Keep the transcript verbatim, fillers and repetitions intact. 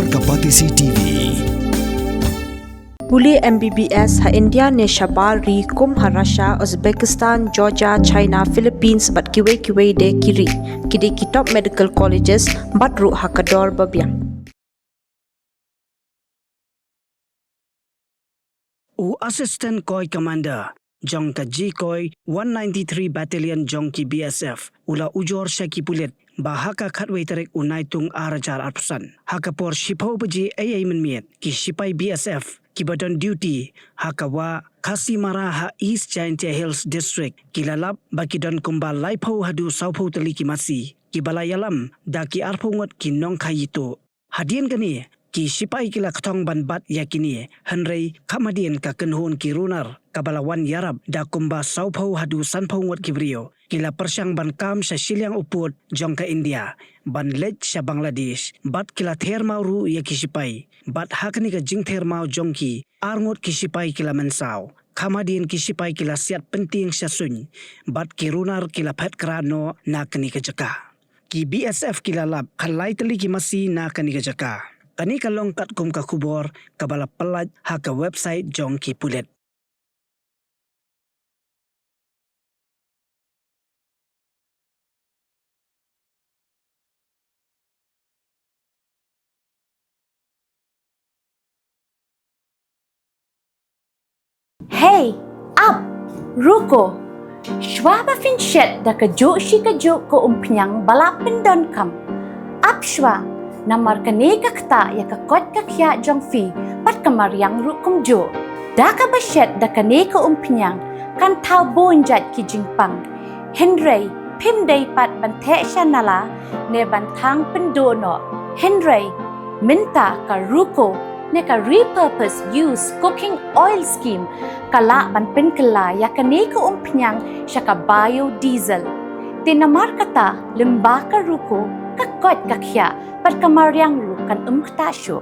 Ka Batesi T V. Pule M B B S ha India ne shabar ri kum ha Russia, Uzbekistan, Georgia, China, Philippines bad kiwei kiwei de ki ri. Ki dei ki top medical colleges bad ruh ha ka dor ba biang. U Assistant Koi Commander jong ka G Koi one ninety-three Battalion jong ki B S F u la ujor sha ki pulit ba ha ka khatwei tarik u Naitung ar hajar arphew san, ha ka por shiphew baje eiei mynmiet, ki shipai B S F kiba don duty ha ka wah Khasimara ha East Jaintia Hills District ki la lap ba ki don kumba laiphew haduh sawphew tylli ki masi kiba la ïalam da ki arphew ngut ki nongkhaii tuh. Hadien kane, ki shipai ki la kthong ban bat ïa kine, hynrei kham hadien ka kynhun ki runar kaba la wan ïarap da kumba sawphew haduh sanphew ngut ki briew, ki la pyrshang ban kam sha shiliang u pud jong ka India ban leit sha Bangladesh, bad ki la ther maw ruh ïa ki shipai. Bad ha kane ka jingther maw jong ki, ar ngut ki shipai ki la mynsaw. Kham hadien ki shipai ki la siat pyntieng sha suiñ bad ki runar ki la phet krad noh na kane ka jaka. Ki B S F ki la lap ha lai tylli ki masi na kane ka jaka. Kane ka long katkum ka khubor kaba la pyllait ha ka website jong ki pulit. Hey, ap, ruko. Shuwa ba phin shet da kajuh shi kajuh ka umphniang ba la pyndonkam, ap shuwa, namar kane ka ktah ïa ka koit ka khiah jong phi bad ka mariang ruh kumjuh. Da kaba shet da kane ka umphniang kan thaw bun jait ki jingpang. Hynrei phim dei pat ban theh sha nala ne ban thang pynduh noh. Hynrei mynta ka ruko ne ka repurpose use cooking oil scheme ka lah ban pynkylla ïa kane ka umphniang sha ka biodiesel. Te namar kata, lyngba ka ruko, ka koit ka khiah bad ka mariang ruh kan ym ktah shuh.